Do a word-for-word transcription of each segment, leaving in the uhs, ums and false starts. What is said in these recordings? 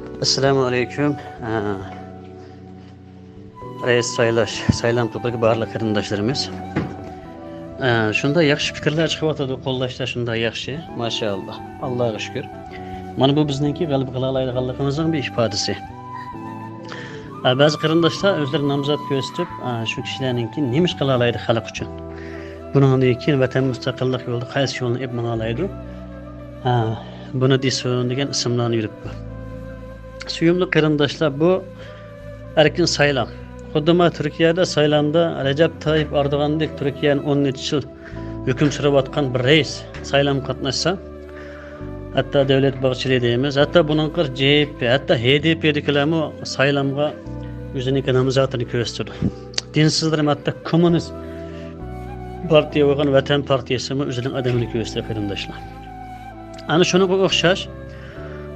ئەسسالامۇ ئەلەيكۇم. ئە، رەئىس سايلاش، سايلام توپىدىكى بارلىق قېرىنداشلىرىمىز. ئە، شۇنداق ياخشى پىكىرلەر چىقىۋاتىدۇ، قوللاشلار شۇنداق ياخشى، ماشائاللا، ئاللاغا شۈكۈر. مانا بۇ بىزنىڭكى غەلىبە قىلالايدىغانلىقىمىزنىڭ بىر ئىپادىسى. ئە، بەزى قېرىنداشلار ئۆزلىرى نامزات كۆرسىتىپ، ئە، شۇ كىشىلەرنىڭكى نېمە ئىش قىلالايدۇ خەلق ئۈچۈن؟ بۇنىڭدىن كېيىن ۋەتەن مۇستەقىللىق يولىدا قايسى يولنى ئېلىپ ماڭالايدۇ؟ ھە، بۇنى دېسۇن دېگەن ئىسىملارنى يۈرۈپتۇ. سۆيۈملۈك قېرىنداشلار، بۇ ئەركىن سايلام. خۇددى ما تۈركىيەدە سايلامدا رەجەپ تايىپ ئەردوغاندەك تۈركىيەنى ئون نەچچە يىل ھۆكۈم سۈرۈۋاتقان بىر رەئىس سايلامغا قاتناشسا، ھەتتا دۆلەت باغچىلىرى دەيمىز، ھەتتا بۇنىڭغا جې ئېپ پې، ھەتتا ھې دې پې دىكىلەرمۇ سايلامغا ئۆزىنىڭكى نامزاتىنى كۆرسىتىدۇ. دىنسىزلىرىمۇ ھەتتا كوممۇنىست پارتىيە بولغان ۋەتەن پارتىيەسىمۇ ئۆزىنىڭ ئادىمىنى كۆرسىتىدۇ، قېرىنداشلار. ئەنە شۇنىڭغا ئوخشاش،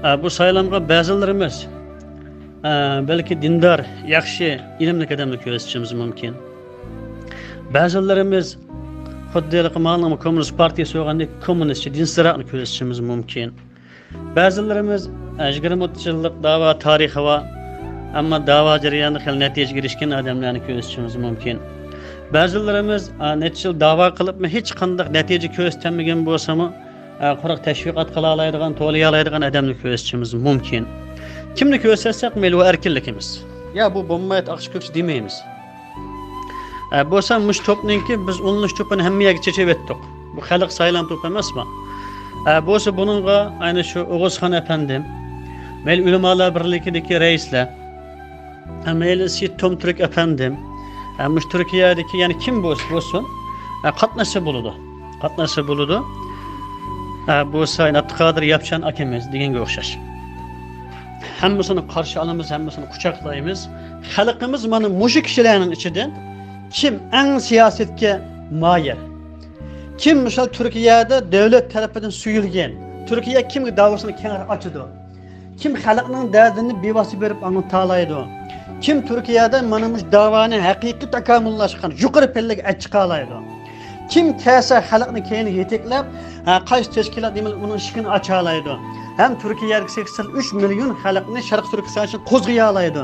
ئە، بۇ سايلامغا بەزىلىرىمىز، ئە، بەلكى دىندار، ياخشى، ئىلىملىك ئادەمنى كۆرسىتىشىمىز مۇمكىن. بەزىلىرىمىز خۇددى ھېلىقى ماڭىڭ كوممۇنىست پارتىيەسى بولغاندەك كوممۇنىستچە، دىنسىزراقنى كۆرسىتىشىمىز مۇمكىن. بەزىلىرىمىز، ئە، يىگىرمە ئوتتۇز يىللىق داۋا تارىخى بار، ئەمما داۋا جەريانىدا خېلى نەتىجىگە ئېرىشكەن ئادەملەرنى كۆرسىتىشىمىز مۇمكىن. بەزىلىرىمىز، ئە، نەچچە يىل داۋا قىلىپمۇ ھېچقانداق نەتىجە كۆرسىتەلمىگەن بولسىمۇ، ئە، قۇرۇق تەشۋىقات قىلالايدىغان، توۋلىيالايدىغان ئادەمنى كۆرسىتىشىمىز مۇمكىن. كىمنى كۆرسەتسەك مەيلى، ئۇ ئەركىنلىكىمىز. يا بۇ بولمايدۇ، ئاقچە كۆكچە دېمەيمىز. ئە، بولسا مۇشۇ توپنىڭكى بىز ئۇلىنىش توپىنى ھەممە يەرگە چېچىۋەتتۇق. بۇ خەلق سايلام توپى ئەمەسمۇ؟ ئە، بولسا بۇنىڭغا ئەنە شۇ ئوغۇزخان ئەپەندىم، مەيلى ئۆلىمالار بىرلىكىدىكى رەئىسلەر، ئە، مەيلى سېيىت توم تۈرك ئەپەندىم، ئە، مۇشۇ تۈركىيەدىكى يەنە كىم بولسا بولسۇن، ئە، قاتناشسا بولىدۇ. قاتناشسا بولىدۇ. ئە، بولسا ئابدۇقادىر ياپچان ئاكىمىز دېگەنگە ئوخشاش. ھەممىسىنى قارشى ئالىمىز، ھەممىسىنى قۇچاقلايمىز. خەلقىمىز مانا مۇشۇ كىشىلەرنىڭ ئىچىدىن كىم ئەڭ سىياسەتكە مايىل؟ كىم مىسال تۈركىيەدە دۆلەت تەرىپىدىن سۆيۈلگەن؟ تۈركىيە كىمگە داۋىسىنى كەڭرى ئاچىدۇ؟ كىم خەلقنىڭ دەردىنى بىۋاسىتە بېرىپ ئاڭلىتالايدۇ؟ كىم تۈركىيەدە مانا مۇشۇ داۋانى ھەقىقىي تاكامۇللاشقان، يۇقىرى پەللىگە ئەچىقالايدۇ؟ كىم كەلسە خەلقنى كەينىگە يېتەكلەپ، ھە، قايسى تەشكىلات نېمە ئۇنىڭ ئىشىكىنى ئاچالايدۇ؟ ھەم تۈركىيەدىكى سەكسەن ئۈچ مىليون خەلقنى شەرقىي تۈركىستان ئۈچۈن قوزغىيالايدۇ؟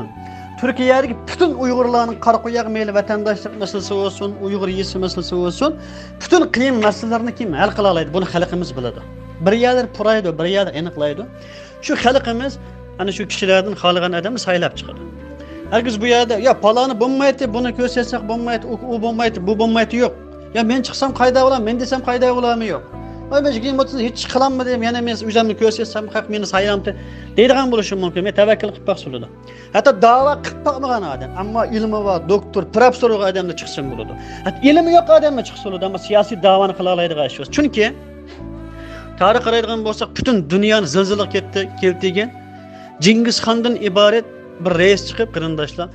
تۈركىيەدىكى پۈتۈن ئۇيغۇرلارنىڭ قارا قوياق مەيلى ۋەتەنداشلىق مەسىلىسى بولسۇن، ئۇيغۇر يېزىسى مەسىلىسى بولسۇن، پۈتۈن قىيىن مەسىلىلەرنى كىم ھەل قىلالايدۇ؟ بۇنى خەلقىمىز بىلىدۇ. بىر يەرلەر پۇرايدۇ، بىر يەرلەر ئېنىقلايدۇ. شۇ خەلقىمىز ئەنە شۇ كىشىلەردىن خالىغان ئادەمنى سايلاپ چىقىدۇ. ھەرگىز بۇ يەردە، يا، پالانى بولمايتتى، بۇنى كۆرسەتسەك بولمايتتى، ئۇ، ئۇ بولمايتتى، بۇ بولمايتتى، يوق. يا، مەن چىقسام قايدا بولا، مەن دېسەم قايدا بولامۇ، يوق. ۋاي، مەن يىگىرمە ئوتتۇز يىل ھېچ ئىش قىلالمىدىم، يەنە مەن ئۆزۈمنى كۆرسەتسەم، خەق مېنى سايلامتى دەيدىغان بولۇشى مۇمكىن. مەن تەۋەككۈل قىلىپ باقسا بولىدۇ. ھەتتا داۋا قىلىپ باقمىغان ئادەم، ئەمما ئىلمى بار، دوكتور، پروفېسسور بولغان ئادەمدە چىقسىمۇ بولىدۇ. ھەتتا ئىلمى يوق ئادەممۇ چىقسا بولىدۇ، ئەمما سىياسىي داۋانى قىلالايدىغان ئىش بولسا. چۈنكى تارىخ قارايدىغان بولساق، پۈتۈن دۇنيانى زىلزىلىگە كەتتى، كەلتۈرگەن جىڭگىزخاندىن ئىبارەت بىر رەئىس چىقىپ، قېرىنداشلار،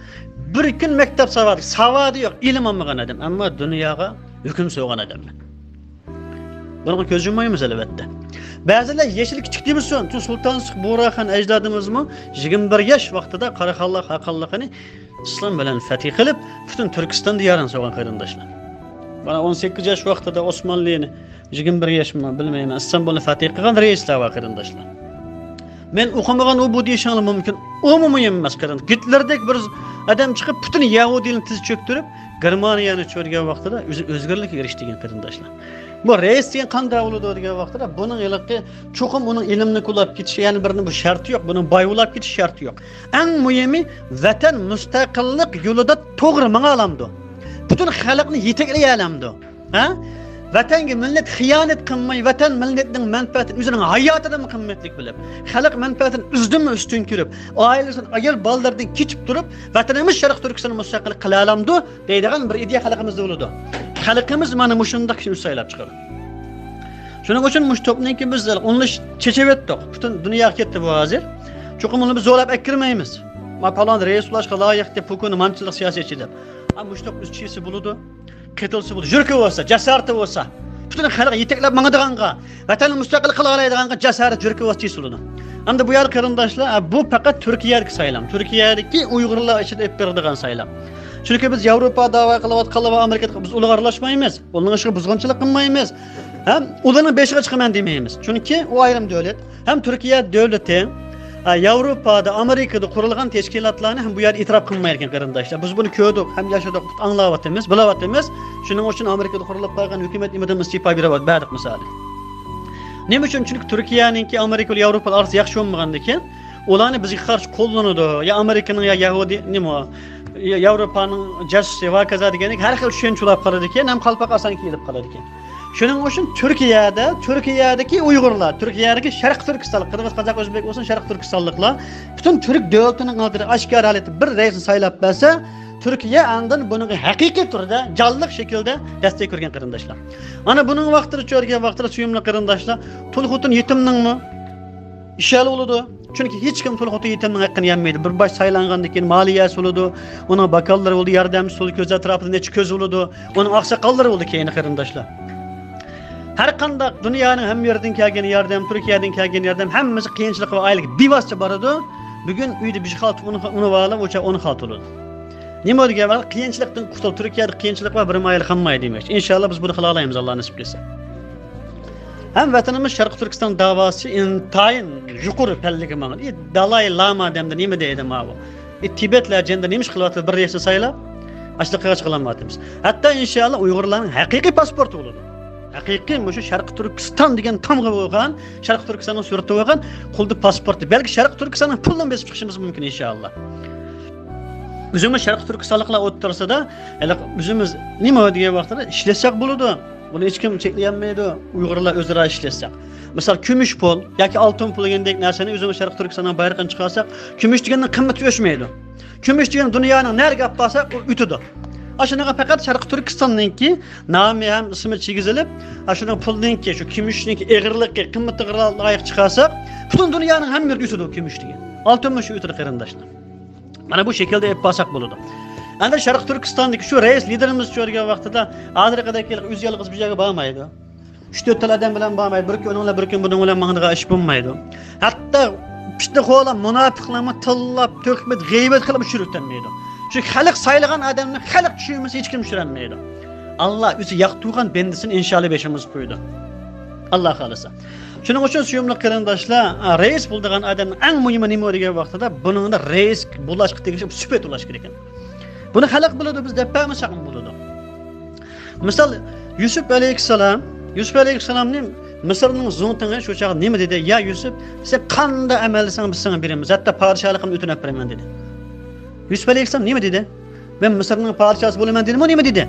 بىر كۈن مەكتەپ ساۋادى، ساۋادى يوق، ئىلىم ئالمىغان ئادەم، ئەمما دۇنياغا ھۆكۈم سۈرگەن ئادەملەر. بۇنىڭغا كۆز يۇممايمىز، ئەلۋەتتە. بەزىلەر يېشىل كىچىك دېمىسۇن، چۈنكى سۇلتان سۇلتان بۇغراخان ئەجدادىمىزمۇ يىگىرمە بىر ياش ۋاقتىدا قاراخانلار، خاقانلىقىنى ئىسلام بىلەن فەتھى قىلىپ، پۈتۈن تۈركىستان دىيارىنى سالغان، قېرىنداشلار. مانا ئون سەككىز ياش ۋاقتىدا ئوسمانلىنى، يىگىرمە بىر ياشمۇ بىلمەيمەن، ئىستانبۇلنى فەتھى قىلغان رەئىسلەر بار، قېرىنداشلار. مەن ئوقۇمىغان، ئۇ بۇ دېيىشىڭلار مۇمكىن. ئۇمۇ مۇھىم ئەمەس، قېرىنداش. گىتلېردەك بىر ئادەم چىقىپ، پۈتۈن يەھۇدىينى تىز چۆكتۈرۈپ، گېرمانىيەنى چۆرىگەن ۋاقتىدا ئۆزى ئۆزگىرىلىككە ئېرىشتى دېگەن، قېرىنداشلار. بۇ رەئىس دېگەن قانداق بولىدۇ دېگەن ۋاقتىدا، بۇنىڭ ھېلىقى چوقۇم ئۇنىڭ ئىلىمنى كولاپ كېتىشى، يەنى بىرنى بۇ شەرتى يوق، بۇنىڭ بايۋۇلاپ كېتىش شەرتى يوق. ئەڭ مۇھىمى، ۋەتەن مۇستەقىللىق يولىدا توغرا ماڭالامدۇ؟ پۈتۈن خەلقنى يېتەكلىيەلەمدۇ؟ ھە؟ ۋەتەنگە مىللەت خىيانەت قىلماي، ۋەتەن مىللەتنىڭ مەنپەئەتىنى ئۆزىنىڭ ھاياتىدىنمۇ قىممەتلىك بىلىپ، خەلق مەنپەئەتىنى ئۆزىدىنمۇ ئۈستۈن كۆرۈپ، ئائىلىسىنى، ئايال بالىلىرىدىن كېچىپ تۇرۇپ، ۋەتىنىمىز شەرقىي تۈركىستاننى مۇستەقىل قىلالامدۇ دەيدىغان بىر ئىدىيە خەلقىمىزدە بولىدۇ. خەلقىمىز مانا مۇشۇنداق كىشىنى سايلاپ چىقىدۇ. شۇنىڭ ئۈچۈن مۇشۇ توپنىڭكى بىز ئۇلىنىش چېچىۋەتتۇق. پۈتۈن دۇنياغا كەتتى بۇ ھازىر. چوقۇم ئۇنى بىز زورلاپ ئەكىرمەيمىز. ما پالان رەئىس بولۇشقا لايىق دەپ، پۇكۇنى مانچىلىق سىياسەتچى دەپ. ھە، مۇشۇنداق ئۆز چىسى بولىدۇ. قېتىلسا بولىدۇ. يۈرىكى بولسا، جاسارىتى بولسا، پۈتۈن خەلق يېتەكلەپ ماڭىدىغانغا، ۋەتەننى مۇستەقىل قىلالايدىغانغا جاسارەت، يۈرىكى بولسا، چىسى بولىدۇ. ئەمدى بۇ يەردە قېرىنداشلار، ھە، بۇ پەقەت تۈركىيەدىكى سايلام. تۈركىيەدىكى ئۇيغۇرلار ئىچىدە ئېلىپ بېرىلىدىغان سايلام. چۈنكى بىز ياۋروپا داۋا قىلىۋاتقانلار ۋە ئامېرىكا، بىز ئۇلارغا ئارىلاشمايمىز. ئۇلارنىڭ ئىشىغا بۇزغۇنچىلىق قىلمايمىز. ھەم ئۇلارنىڭ بېشىغا چىقىمەن دېمەيمىز. چۈنكى ئۇ ئايرىم دۆلەت. ھەم تۈركىيە دۆلىتى، ھە، ياۋروپادا، ئامېرىكىدا قۇرۇلغان تەشكىلاتلارنى ھەم بۇ يەردە ئېتىراپ قىلمايدىكەن، قېرىنداشلار. بىز بۇنى كۆردۇق، ھەم ياشىدۇق، ئاڭلاۋاتىمىز، بىلىۋاتىمىز. شۇنىڭ ئۈچۈن ئامېرىكىدا قۇرۇلۇپ قالغان ھۆكۈمەت نېمىدىن ئىستېپا بېرىۋاتىدۇ، بەردۇق مىسالى. نېمە ئۈچۈن؟ چۈنكى تۈركىيەنىڭكى ئامېرىكا بىلەن ياۋروپا ئارىسى ياخشى بولمىغاندىكىن، ئۇلارنى بىزگە قارشى قوللىنىدۇ. يا ئامېرىكىنىڭ، يا يەھۇدىي، نېمە، يا ياۋروپانىڭ جاسۇسى ۋە كازا دېگەندەك ھەر خىل چۈشەنچە بولۇپ قالىدىكەن، ھەم قالپاق ئاسان كىيىلىپ قالىدىكەن. شۇنىڭ ئۈچۈن تۈركىيەدە، تۈركىيەدىكى ئۇيغۇرلار، تۈركىيەدىكى شەرقىي تۈركىستانلىق، قىرغىز، قازاق، ئۆزبېك بولسۇن، شەرقىي تۈركىستانلىقلار پۈتۈن تۈرك دۆلىتىنىڭ ئالدىدا ئاشكارا ھالەتتە بىر رەئىسنى سايلاپ بەرسە، تۈركىيە ئاندىن بۇنىڭغا ھەقىقىي تۈردە، جانلىق شەكىلدە دەستەك بەرگەن، قېرىنداشلار. مانا بۇنىڭ ۋاقتىدا، كۆرگەن ۋاقتىدا، سۆيۈملۈك قېرىنداشلار، تۇل خوتۇن يېتىمنىڭمۇ ئىشى ھەل بولىدۇ. چۈنكى ھېچكىم تۇل خوتۇن يېتىمنىڭ ھەققىنى يەلمەيدۇ. بىر باش سايلانغاندىن كېيىن مالىيەسى بولىدۇ، ئۇنىڭ باكاللىرى بولىدۇ، ياردەمچىسى بولىدۇ، كۆز ئەتراپىدا نەچچە كۆز بولىدۇ، ئۇنىڭ ئاقساقاللىرى بولىدۇ كەينى، قېرىنداشلار. ھەر قانداق دۇنيانىڭ ھەممە يېرىدىن كەلگەن ياردەم، تۈركىيەدىن كەلگەن ياردەم، ھەممىسى قىيىنچىلىققا ۋە ئايلىققا بىۋاسىتە بارىدۇ. بۈگۈن ئۆيدە بىر خالتا ئۇن، ئۇن بار، ئۇ چاغ ئون خالتا بولىدۇ. نېمە دېگەن ۋاقىت قىيىنچىلىقتىن قۇتۇل، تۈركىيەدە قىيىنچىلىق بار، بىر ئايلىق قالماي دېمەكچى. ئىنشاللا بىز بۇنى قىلالايمىز، ئاللا نېسىپ قىلسا. ھەم ۋەتىنىمىز شەرقىي تۈركىستان داۋاسى ئىنتايىن يۇقىرى پەللىگە ماڭدى. ئى، دالاي لاما دەمدە نېمە دەيدۇ ماۋۇ؟ ئى، تىبەتلەر جەندە نېمە ئىش قىلىۋاتىدۇ؟ بىر رەئىسنى سايلاپ، ئاشۇنداق قىلغاچ قىلالمايۋاتىمىز. ھەتتا ئىنشاللا ئۇيغۇرلارنىڭ ھەقىقىي پاسپورتى بولىدۇ. ھەقىقىي مۇشۇ شەرقىي تۈركىستان دېگەن تامغا بولغان، شەرقىي تۈركىستاننىڭ سۈرىتى بولغان، قولدا پاسپورتى. بەلكى شەرقىي تۈركىستاننىڭ پۇلىنى بېسىپ چىقىشىمىز مۇمكىن ئىنشاللا. ئۆزىمىز شەرقىي تۈركىستانلىقلار ئوتتۇرىسىدا، ھېلىقى ئۆزىمىز نېمە دېگەن ۋاقىتتا ئىشلەتسەك بولىدۇ. بۇنى ھېچكىم چەكلىيەلمەيدۇ، ئۇيغۇرلار ئۆزئارا ئىشلەتسەك. مىسال، كۈمۈش پۇل ياكى ئالتۇن پۇل دېگەندەك نەرسىنى ئۆزىمىز شەرقىي تۈركىستاننىڭ بايرىقىنى چىقارساق، كۈمۈش دېگەننىڭ قىممىتى ئۆچمەيدۇ. كۈمۈش دېگەن دۇنيانىڭ نەرىگە ئاپارساق، ئۇ ئۆتىدۇ. ئاشۇنىڭغا پەقەت شەرقىي تۈركىستاننىڭكى نامى ھەم ئىسمى كىيگۈزۈلۈپ، ئاشۇنىڭ پۇلنىڭكى، شۇ كۈمۈشنىڭكى ئېغىرلىقى، قىممىتىغا لايىق چىقارساق، پۈتۈن دۇنيانىڭ ھەممە يېرىدە ئۆتىدۇ كۈمۈش دېگەن. ئالتۇنمۇ شۇ ئۆتىدۇ، قېرىنداشلار. مانا بۇ شەكىلدە ئېلىپ بارساق بولىدۇ. ئەمدى شەرقىي تۈركىستاندىكى شۇ رەئىس لىدېرىمىز كۆرگەن ۋاقتىدا، ھازىرقىدەك ئۆزى يالغۇز بىر يەرگە بارمايدۇ. ئۈچ تۆت تال ئادەم بىلەن بارمايدۇ. بىر كۈن ئۇنىڭ بىلەن، بىر كۈن بۇنىڭ بىلەن ماڭىدىغان ئىش بولمايدۇ. ھەتتا پىتنىخورلار، مۇناپىقلارمۇ تىللاپ، تۆھمەت، غەيۋەت قىلىپ چۈشۈرۈۋېتەلمەيدۇ. شۇ خەلق سايلىغان ئادەمنى خەلق چۈشۈرمىسە، ھېچكىم چۈشۈرەلمەيدۇ. ئاللا ئۆزى ياقتۇرغان بەندىسىنى ئىنشاللا بېشىمىزغا قويىدۇ. ئاللا خالىسا. شۇنىڭ ئۈچۈن سۆيۈملۈك قېرىنداشلار، رەئىس بولىدىغان ئادەمنىڭ ئەڭ مۇھىمى نېمە دېگەن ۋاقتىدا، بۇنىڭدا رەئىس بولۇشقا تېگىشلىك سۈپەت بولۇش كېرەك. بۇنى خەلق بىلىدۇ، بىز دەپ بەرمىسەكمۇ بولىدۇ. مىسال، يۈسۈپ ئەلەيھىسسالام، يۈسۈپ ئەلەيھىسسالامنى مىسىرنىڭ زۇڭتۇڭى شۇ چاغدا نېمە دېدى؟ يا يۈسۈپ، سەن قانداق ئەمەل دېسەڭ، بىز ساڭا بېرىمىز، ھەتتا پادىشاھلىقىمنى ئۆتۈنۈپ بېرىمەن، دېدى. يۈسۈپ ئەلەيھىسسالام نېمە دېدى؟ مەن مىسىرنىڭ پادىشاھى بولىمەن دېدىمۇ، نېمە دېدى؟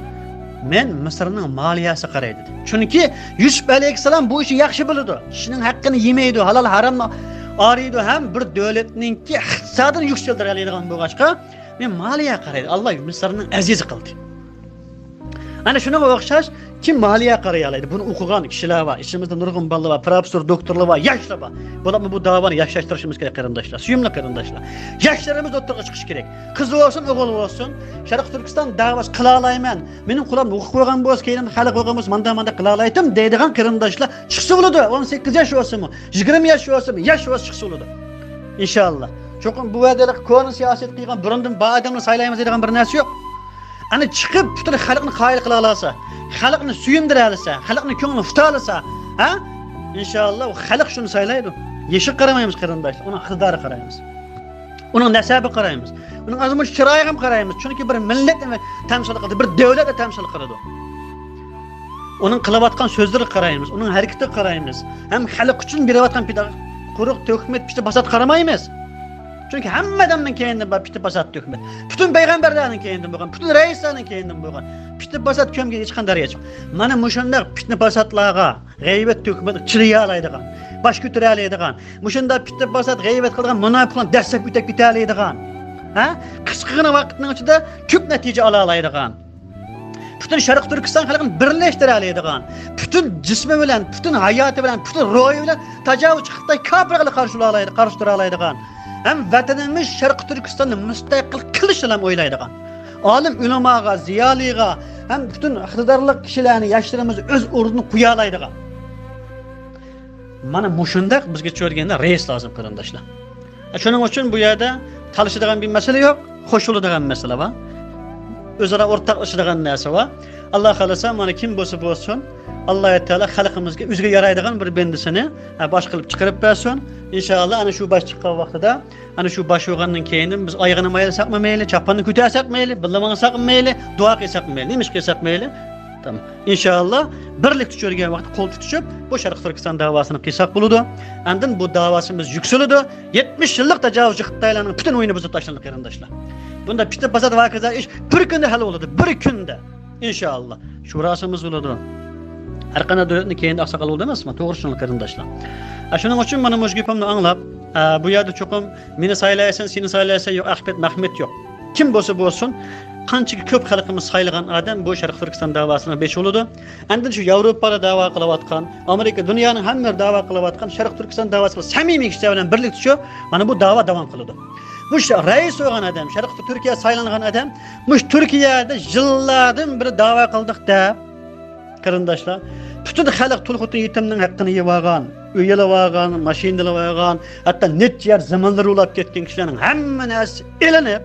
مەن مىسىرنىڭ مالىيەسىگە قاراي، دېدى. چۈنكى يۈسۈپ ئەلەيھىسسالام بۇ ئىشنى ياخشى بىلىدۇ. كىشىنىڭ ھەققىنى يېمەيدۇ، ھالال ھارامنى ئايرىيدۇ ھەم بىر دۆلەتنىڭكى ئىقتىسادىنى يۈكسەلدۈرەلەيدىغان بولغاچقا، مەن مالىيەگە قارايدۇ. ئاللا مىسىرنىڭ ئەزىزى قىلدى. ئەنە شۇنىڭغا ئوخشاش، كىم مالىيە قارايالايدۇ؟ بۇنى ئوقۇغان كىشىلەر بار، ئىچىمىزدە نۇرغۇن بالىلار بار، پروفېسسور، دوكتورلار بار، ياشلار بار. بۇلارمۇ بۇ داۋانى ياشلاشتۇرۇشىمىز كېرەك، قېرىنداشلار. سۆيۈملۈك قېرىنداشلار، ياشلىرىمىز ئوتتۇرىغا چىقىشى كېرەك. قىز بولسۇن، ئوغۇل بولسۇن، شەرقىي تۈركىستان داۋاسى قىلالايمەن، مېنىڭ قولۇمدا ھوقۇق بولغان بولسا، كەينىمدە خەلق بولغان بولسا، مانداق، مانداق قىلالايتتىم دەيدىغان قېرىنداشلار چىقسا بولىدۇ. ئون سەككىز ياش بولسىمۇ، يىگىرمە ياش بولسىمۇ، ياش بولسا چىقسا بولىدۇ. ئىنشاللا. چوقۇم بۇ ۋەدىلىك كونا سىياسەت قىلغان، بۇرۇندىن بار ئادەمنى سايلايمىز دەيدىغان بىر نەرسە يوق. ئەنە چىقىپ پۈتۈن خەلقنى قايىل قىلالىسا، خەلقنى سۆيۈندۈرەلىسە، خەلقنى كۆڭلىنى ئۇتالىسا، ھە؟ ئىنشاللا ئۇ خەلق شۇنى سايلايدۇ. يېشىغا قارىمايمىز قېرىنداشلار، ئۇنىڭ ئىقتىدارىغا قارايمىز. ئۇنىڭ نەسەبىگە قارايمىز. ئۇنىڭ ئازمۇ چىرايىغا قارايمىز. چۈنكى بىر مىللەتنى تەمسىل قىلىدۇ، بىر دۆلەتنى تەمسىل قىلىدۇ. ئۇنىڭ قىلىۋاتقان سۆزلىرىگە قارايمىز، ئۇنىڭ ھەرىكىتىگە قارايمىز. ھەم خەلق ئۈچۈن بېرىۋاتقان پىدا-، قۇرۇق تۆھمەت، پىتنە پاسات قارىمايمىز. چۈنكى ھەممە ئادەمنىڭ كەينىدىن بار پىتنە پاسات تۆھمەت. پۈتۈن پەيغەمبەرلەرنىڭ كەينىدىن بولغان، پۈتۈن رەئىسلەرنىڭ كەينىدىن بولغان. پىتنە پاسات كۆمگەن ھېچقانداق رەئىس يوق. مانا مۇشۇنداق پىتنە پاساتلارغا، غەيۋەت تۆھمەتكە چىدىيالايدىغان، باش كۆتۈرەلەيدىغان، مۇشۇنداق پىتنە پاسات، غەيۋەت قىلىدىغان مۇناپىقلارنى دەسسەپ ئۆتەپ كېتەلەيدىغان، ھە؟ قىسقىغىنا ۋاقىتنىڭ ئىچىدە كۆپ نەتىجە ئالالايدىغان، پۈتۈن شەرقىي تۈركىستان خەلقىنى بىرلەشتۈرەلەيدىغان، پۈتۈن جىسمى بىلەن، پۈتۈن ھاياتى بىلەن، پۈتۈن روھى بىلەن تاجاۋۇزچى خىتاي كاپىرغا قارشى تۇرالايدىغان، قارشى تۇرالايدىغان، ھەم ۋەتىنىمىز شەرقىي تۈركىستاننى مۇستەقىل قىلىشنىلا ئويلايدىغان، ئالىم ئۆلىماغا، زىيالىيغا ھەم پۈتۈن ئىقتىدارلىق كىشىلەرنى، ياشلىرىمىزنى ئۆز ئورنىدا قويالايدىغان. مانا مۇشۇنداق بىزگە چۆرگەندە رەئىس لازىم، قېرىنداشلار. شۇنىڭ ئۈچۈن بۇ يەردە تالىشىدىغان بىر مەسىلە يوق، قوشۇلىدىغان مەسىلە بار. ئۆزئارا ئورتاقلىشىدىغان نەرسە بار. ئاللا خالىسا، مانا كىم بولسا بولسۇن، ئاللا تائالا خەلقىمىزگە ئۆزىگە يارايدىغان بىر بەندىسىنى، ھە، باش قىلىپ چىقىرىپ بەرسۇن. ئىنشائاللا، ئەنە شۇ باش چىققان ۋاقتىدا، ئەنە شۇ باش بولغاندىن كېيىن بىز ئايىغىنى مايلىساقمۇ مەيلى، چاپاننى كۆتەرسەك مەيلى، بىللە ماڭساقمۇ مەيلى، دۇئا قىلساقمۇ مەيلى، نېمە ئىش قىلساق مەيلى. تامام. ئىنشائاللا، بىرلىكتە چۆرگەن ۋاقىتتا قول تۇتۇشۇپ، بۇ شەرقىي تۈركىستان داۋاسىنى قىلساق بولىدۇ. ئاندىن بۇ داۋاسىمىز يۈكسىلىدۇ. يەتمىش يىللىق تاجاۋۇزچى خىتايلارنىڭ پۈتۈن ئويۇنى بۇزۇپ تاشلىنىدۇ، قېرىنداشلار. بۇندا پىتنە پاسات ۋە كازا ئىش بىر كۈندە ھەل بولىدۇ، بىر كۈندە. ئىنشائاللا، شوراسىمىز بولىدۇ. ھەر قانداق دۆلەتنىڭ كەينىدە ئاقساقال بولىدۇ ئەمەسمۇ، توغرا چۈشىنىڭلار قېرىنداشلار. ئە، شۇنىڭ ئۈچۈن مانا مۇشۇ گېپىمنى ئاڭلاپ، ئە، بۇ يەردە چوقۇم مېنى سايلايسەن، سېنى سايلايسەن، يوق ئەخمەت مەخمەت يوق. كىم بولسا بولسۇن، قانچىكى كۆپ خەلقىمىز سايلىغان ئادەم بۇ شەرقىي تۈركىستان داۋاسىنىڭ بېشى بولىدۇ. ئاندىن شۇ ياۋروپادا داۋا قىلىۋاتقان، ئامېرىكا، دۇنيانىڭ ھەممە يېرىدە داۋا قىلىۋاتقان شەرقىي تۈركىستان داۋاسى سەمىمىي كىشىلەر بىلەن بىرلىكتە شۇ، مانا بۇ داۋا داۋام قىلىدۇ. مۇشۇ رەئىس بولغان ئادەم، شەرقىي تۈركىيە سايلانغان ئادەم، مۇشۇ تۈركىيەدە يىللاردىن بېرى داۋا قىلدۇق دەپ، قېرىنداشلار، پۈتۈن خەلق تۇل خوتۇن يېتىمنىڭ ھەققىنى يەۋالغان، ئۆي ئېلىۋالغان، ماشىنا ئېلىۋالغان، ھەتتا نەچچە يەر زېمىنلىرى ئۇلاپ كەتكەن كىشىلەرنىڭ ھەممە نەرسىسى ئېلىنىپ،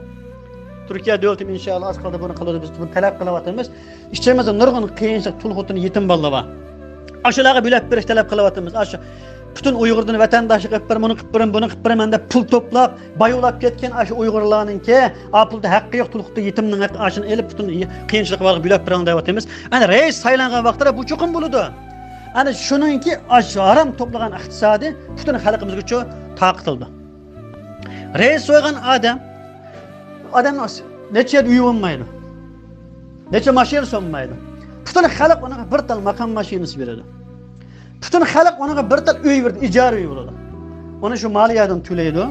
تۈركىيە دۆلىتىمۇ ئىنشائاللا ئاز قالدى بۇنى قىلىدۇ، بىز بۇنى تەلەپ قىلىۋاتىمىز. ئىچىمىزدە نۇرغۇن قىيىنچىلىق، تۇل خوتۇن يېتىم بالىلار بار. ئاشۇلارغا بۆلەپ بېرىش تەلەپ قىلىۋاتىمىز. ئاشۇ پۈتۈن ئۇيغۇردىن ۋەتەنداشلىق قىلىپ بېرىمەن، ئۇنى قىلىپ بېرىمەن، بۇنى قىلىپ بېرىمەن دەپ پۇل توپلاپ، باي بولاپ كەتكەن ئاشۇ ئۇيغۇرلارنىڭكى ئا پۇلدا ھەققى يوق، تۇل خوتۇن يېتىمنىڭ ھەققى، ئاشۇنى ئېلىپ پۈتۈن قىيىنچىلىقى بارغا بۆلەپ بېرىڭ دەۋاتىمىز. ئەنە رەئىس سايلانغان ۋاقتىدا بۇ چوقۇم بولىدۇ. ئەنە شۇنىڭكى ئاشۇ ھارام توپلىغان ئىقتىسادى پۈتۈن خەلقىمىزگىچۇ تارقىتىلىدۇ. رەئىس بولغان ئادەم، ئادەمنىڭ نەچچە يەردە ئۆيى بولمايدۇ. نەچچە ماشىنىسى بولمايدۇ. پۈتۈن خەلق ئۇنىڭغا بىر تال ماكان ماشىنىسى بېرىدۇ. پۈتۈن خەلق ئۇنىڭغا بىر تال ئۆي بېرىدۇ، ئىجارە ئۆي بولىدۇ. ئۇنى شۇ مالىيەدىن تۆلەيدۇ.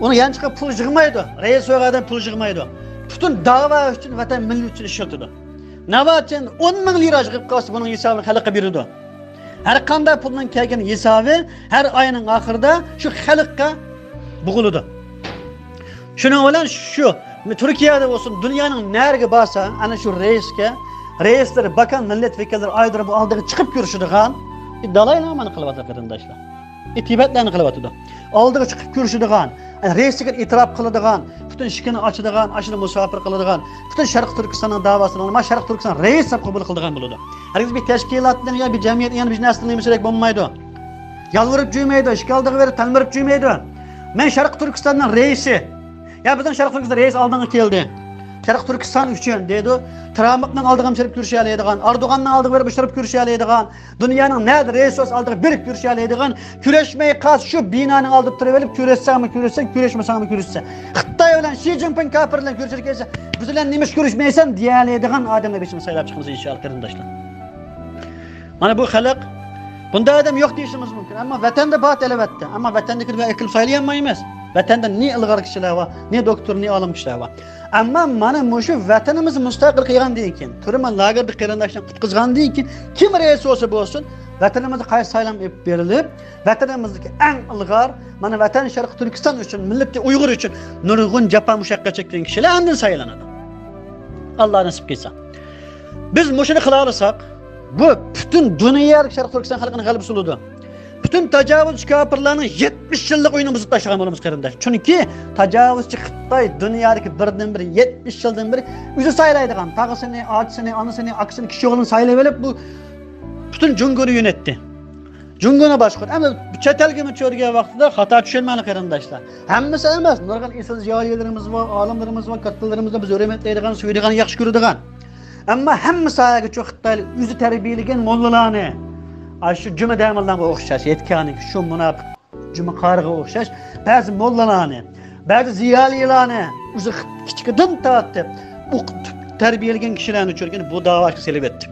ئۇنى يانچۇققا پۇل يىغمايدۇ. رەئىس بولغان ئادەم پۇل يىغمايدۇ. پۈتۈن داۋا ئۈچۈن، ۋەتەن، مىللەت ئۈچۈن ئىشلىتىدۇ. ناۋادا ئون مىڭ لىرا يىغىپ قالسا، بۇنىڭ ھېسابىنى خەلققە بېرىدۇ. ھەر قانداق پۇلنىڭ كەلگەن ھېسابى ھەر ئاينىڭ ئاخىرىدا شۇ خەلققە بوغۇلىدۇ. شۇنىڭ بىلەن شۇ تۈركىيەدە بولسۇن، دۇنيانىڭ نەرىگە بارسا، ئەنە شۇ رەئىسكە، رەئىسلىرى، باكان مىللەت ۋەكىللىرى ئايدۇرۇپ ئالدىغا چىقىپ كۆرۈشىدىغان، دالاي لامانى قىلىۋاتىدۇ، قېرىنداشلار. تىبەتلەرنى قىلىۋاتىدۇ. ئالدىغا چىقىپ كۆرۈشىدىغان، رەئىسلىكىنى ئېتىراپ قىلىدىغان، پۈتۈن ئىشىكىنى ئاچىدىغان، ئاشۇنى مۇساپىر قىلىدىغان، پۈتۈن شەرقىي تۈركىستاننىڭ داۋاسىنى، ما شەرقىي تۈركىستان رەئىس دەپ قوبۇل قىلىدىغان بولىدۇ. ھەرگىز بىر تەشكىلاتنىڭ يا بىر جەمئىيەتنىڭ يا بىر نەرسىنىڭ نېمىسى كېرەك بولمايدۇ. يالۋۇرۇپ يۈرمەيدۇ، ئىشىك ئالدىغا بېرىپ تەلمۈرۈپ يۈرمەيدۇ. مەن شەرقىي تۈركىستاننىڭ رەئىسى. يا بىزنىڭ شەرقىي تۈركىستان رەئىس ئالدىڭغا كەلدى. شەرقىي تۈركىستان ئۈچۈن دەيدۇ. ترامپنىڭ ئالدىغا چىقىپ كۆرۈشەلەيدىغان، ئەردوغاننىڭ ئالدىغا بېرىپ ئۇچراپ كۆرۈشەلەيدىغان، دۇنيانىڭ نەدە رەئىس بولسا ئالدىغا بېرىپ كۆرۈشەلەيدىغان، كۆرۈشمەي قالسا شۇ بىنانىڭ ئالدىدا تۇرۇۋېلىپ، كۆرۈشسەڭمۇ كۆرۈشسەڭ، كۆرۈشمىسەڭمۇ كۆرۈشسەڭ. خىتاي بىلەن شى جىنپىڭ كاپىر بىلەن كۆرۈشىدىكەن، بىز بىلەن نېمە ئىش كۆرۈشمەيسەن دېيەلەيدىغان ئادەمنى بېشىمىزغا سايلاپ چىقىمىز ئىنشائاللا، قېرىنداشلار. مانا بۇ خەلق، بۇنداق ئادەم يوق دېيىشىمىز مۇمكىن. ئەمما ۋەتەندە بار، ئەلۋەتتە. ئەمما ۋەتەندىكىنى بىر ئەكىلىپ سايلىيالمايمىز. ۋەتەندە نى ئىلغار كىشىلەر بار، نى دوكتور، نى ئالىم كىشىلەر بار. ئەمما مانا مۇشۇ ۋەتىنىمىز مۇستەقىل قىلغاندىن كېيىن، تۈرمە لاگېردا قېرىنداشلارنى قۇتقۇزغاندىن كېيىن، كىم رەئىس بولسا بولسۇن، ۋەتىنىمىزدە قايسى سايلام ئېلىپ بېرىلىپ، ۋەتىنىمىزدىكى ئەڭ ئىلغار، مانا ۋەتەن شەرقىي تۈركىستان ئۈچۈن، مىللىتى ئۇيغۇر ئۈچۈن نۇرغۇن جاپا مۇشەققەت چەككەن كىشىلەر ئاندىن سايلىنىدۇ. ئاللا نېسىپ قىلسا. بىز مۇشۇنى قىلالىساق، بۇ پۈتۈن دۇنيادىكى شەرقىي تۈركىستان خەلقىنىڭ غەلىبىسى بولىدۇ. پۈتۈن تاجاۋۇزچى كاپىرلارنىڭ يەتمىش يىللىق ئويۇنىنى بۇزۇپ تاشلىغان بولىمىز، قېرىنداش. چۈنكى تاجاۋۇزچى خىتاي دۇنيادىكى بىردىنبىر يەتمىش يىلدىن بېرى ئۆزى سايلايدىغان تاغىسىنى، ئاچىسىنى، ئانىسىنى، ئاكىسىنى، كىشى ئوغلىنى سايلىۋېلىپ، بۇ پۈتۈن جۇڭگونى يۆنەتتى. جۇڭگونى باشقۇرۇپ، ئەمما چەت ئەلگىمۇ چۆرگەن ۋاقتىدا خاتا چۈشەنمەڭلار، قېرىنداشلار. ھەممىسى ئەمەس، نۇرغۇن ئېسىل زىيالىيلىرىمىز بار، ئالىملىرىمىز بار، كاتتىلىرىمىز بار، بىز ھۆرمەتلەيدىغان، سۆيىدىغان، ياخشى كۆرىدىغان. ئەمما ھەممە ساھەگە چوقۇتايلى ئۆزى تەربىيەلىگەن موللىلارنى، ئاشۇ جۈمە دەمىللارغا ئوخشاش، ئېيتكانىكى شۇ مۇناپىق جۈمە قارىغا ئوخشاش بەزى موللىلارنى، بەزى زىيالىيلارنى ئۆزى كىچىكىدىن تارتىپ ئوقۇتۇپ تەربىيەلىگەن كىشىلەرنى چۆرگەن بۇ داۋاشقا سېلىۋەتتى.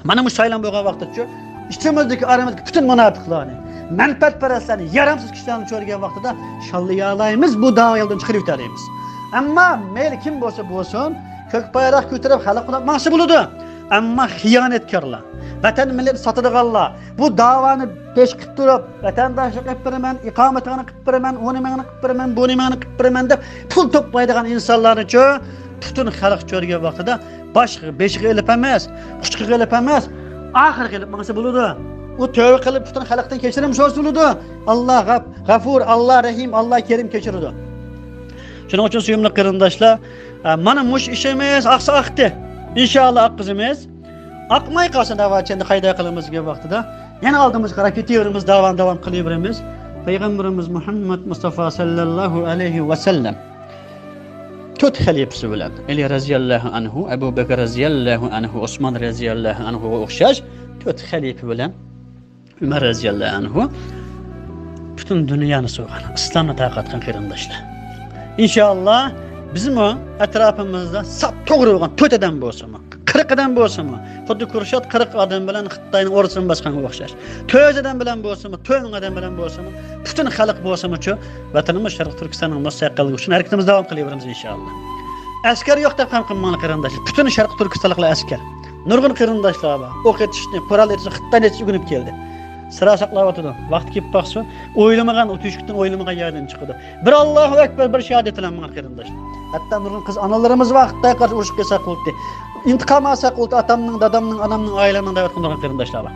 مانا مۇشۇ سايلام بولغان ۋاقىتتىچۇ ئىچىمىزدىكى، ئارىمىزدىكى پۈتۈن مۇناپىقلارنى، مەنپەئەتپەرەسلەرنى، يارامسىز كىشىلەرنى چۆرگەن ۋاقتىدا شاللىيالايمىز، بۇ داۋا يولىدىن چىقىرىۋېتەلەيمىز. ئەمما مەيلى كىم بولسا بولسۇن، كۆك بايراق كۆتۈرۈپ خەلق قۇلاپ ماڭسا بولىدۇ. ئەمما خىيانەتكارلار، ۋەتەن مىللەتنى ساتىدىغانلار، بۇ داۋانى پېش قىلىپ تۇرۇپ، ۋەتەنداشلىق قىلىپ بېرىمەن، ئىقامىتىڭنى قىلىپ بېرىمەن، ئۇ نېمەڭنى قىلىپ بېرىمەن، بۇ نېمەڭنى قىلىپ بېرىمەن دەپ پۇل توپلايدىغان ئىنسانلارنىچۇ پۈتۈن خەلق چۆرگەن ۋاقتىدا باشقا بېشىغا ئېلىپ ئەمەس، قۇچىقىغا ئېلىپ ئەمەس، ئاخىرىغا ئېلىپ ماڭسا بولىدۇ. ئۇ تۆۋە قىلىپ پۈتۈن خەلقتىن كەچۈرۈم سورىسا بولىدۇ. ئاللا غەپ-، غەفۇر، ئاللا رەھىم، ئاللا كەرىم، كەچۈرىدۇ. شۇنىڭ ئۈچۈن سۆيۈملۈك قېرىنداشلار، ئە، مانا مۇشۇ ئىشىمىز ئاقسا ئاقتى. ئىنشائاللا ئاققۇزىمىز. ئاقماي قالسا داۋا چەندە قايدا قىلىمىز دېگەن ۋاقتىدا، يەنە ئالدىمىزغا قاراپ كېتىۋېرىمىز، داۋانى داۋام قىلىۋېرىمىز. پەيغەمبىرىمىز مۇھەممەد مۇستافا سەللەللاھۇ ئەلەيھى ۋەسەللەم تۆت خەلىپىسى بىلەن، ئەلى رەزىيەللاھۇ ئەنھۇ، ئەبۇ بەكىر رەزىيەللاھۇ ئەنھۇ، ئوسمان رەزىيەللاھۇ ئەنھۇغا ئوخشاش تۆت خەلىپە بىلەن، ئۆمەر رەزىيەللاھۇ ئەنھۇ پۈتۈن دۇنيانى سورىغان، ئىسلامنى تارقاتقان قېرىنداشلار. ئىنشائاللا، بىزمۇ ئەتراپىمىزدا ساپ توغرا بولغان تۆت ئادەم بولسىمۇ، قىرىق ئادەم بولسىمۇ، خۇددى كۇرشات قىرىق ئادەم بىلەن خىتاينىڭ ئوردىسىنى باسقانغا ئوخشاش، تۆت ئادەم بىلەن بولسىمۇ، تۆت مىڭ ئادەم بىلەن بولسىمۇ، پۈتۈن خەلق بولسىمۇچۇ، ۋەتىنىمىز شەرقىي تۈركىستاننىڭ مۇستەقىللىقى ئۈچۈن ھەرىكىتىمىزنى داۋام قىلىۋېرىمىز ئىنشائاللا. ئەسكەر يوق دەپ غەم قىلماڭلار قېرىنداشلار. پۈتۈن شەرقىي تۈركىستانلىقلار ئەسكەر. نۇرغۇن قېرىنداشلار بار. ئوق ئېتىشنى، قورال ئېتىشنى، خىتاينى ئېتىشنى ئۆگىنىپ كەلدى. سىرا ساقلاۋاتىدۇ. ۋاقتى كېلىپ باقسۇن، ئويلىمىغان، ئۇ تۆشۈكتىن ئويلىمىغان يەردىن چىقىدۇ. بىر ئاللاھۇ ئەكبەر، بىر شاھادەت ئېيتىلمىغان قېرىنداشلار. ھەتتا نۇرغۇن قىز ئانىلىرىمىز بار، خىتايغا قارشى ئۇرۇش قىلساق بولدى. ئىنتىقام ئالساق بولدى، ئاتامنىڭ، دادامنىڭ، ئانامنىڭ، ئائىلەمنىڭ دەۋاتقان نۇرغۇن قېرىنداشلار بار.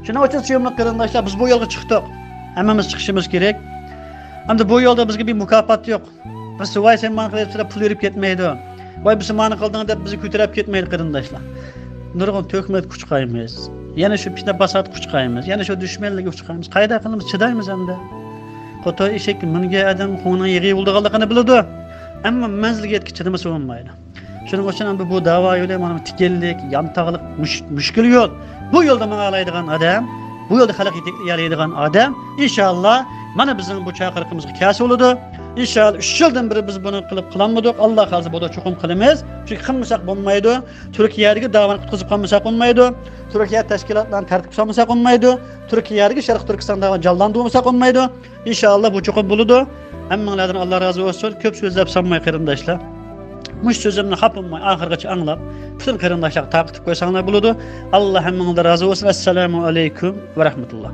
شۇنىڭ ئۈچۈن سۆيۈملۈك قېرىنداشلار، بىز بۇ يولغا چىقتۇق. ھەممىمىز چىقىشىمىز كېرەك. ئەمدى بۇ يولدا بىزگە بىر مۇكاپات يوق. بىز ۋاي سەن مانا قىلىپ پۇل بېرىپ كەتمەيدۇ. ۋاي بىز مانا قىلدىڭ دەپ بىزنى كۆتۈرۈپ كەتمەيدۇ قېرىنداشلار. نۇرغۇن تۆھمەتكە ئۇچرايمىز. يەنە شۇ پىتنە پاساتقا ئۇچرايمىز. يەنە شۇ دۈشمەنلىككە ئۇچرايمىز. قايدا قىلىمىز، چىدايمىز ئەمدى. قوتۇر ئېشەككە مىنگەن ئادەم قۇمنىڭ يېغى بولىدىغانلىقىنى بىلىدۇ. ئەمما مەنزىلگە يەتكىچە چىدىمىسا بولمايدۇ. شۇنىڭ ئۈچۈن ئەمدى بۇ داۋا يولى مانا تىكەنلىك، يانتاغلىق، مۈش-، مۈشكۈل يول. بۇ يولدا ماڭالايدىغان ئادەم، بۇ يولدا خەلق يېتەكلىيەلەيدىغان ئادەم، ئىنشائاللا، مانا بىزنىڭ بۇ چاقىرىقىمىزغا كەلسە بولىدۇ. ئىنشائاللا، ئۈچ يىلدىن بېرى بىز بۇنى قىلىپ قىلالمىدۇق. ئاللا خالىسا، بۇدا چوقۇم قىلىمىز. چۈنكى قىلمىساق بولمايدۇ. تۈركىيەدىكى داۋانى قۇتقۇزۇپ قالمىساق بولمايدۇ. تۈركىيە تەشكىلاتلارنى تەرتىپكە سالمىساق بولمايدۇ. تۈركىيەدىكى شەرقىي تۈركىستان داۋانى جانلاندۇرمىساق بولمايدۇ. ئىنشائاللا، بۇ چوقۇم بولىدۇ. ھەممىڭلاردىن ئاللا رازى بولسۇن. كۆپ سۆزلەپ سالماي قېرىنداشلار. مۇشۇ سۆزۈمنى خاپا بولماي ئاخىرغىچە ئاڭلاپ، پۈتۈن قېرىنداشلارغا تارقىتىپ قويساڭلار بولىدۇ. ئاللا ھەممىڭلاردىن رازى بولسۇن. ئەسسالامۇ ئەلەيكۇم ۋە رەھمەتۇللا.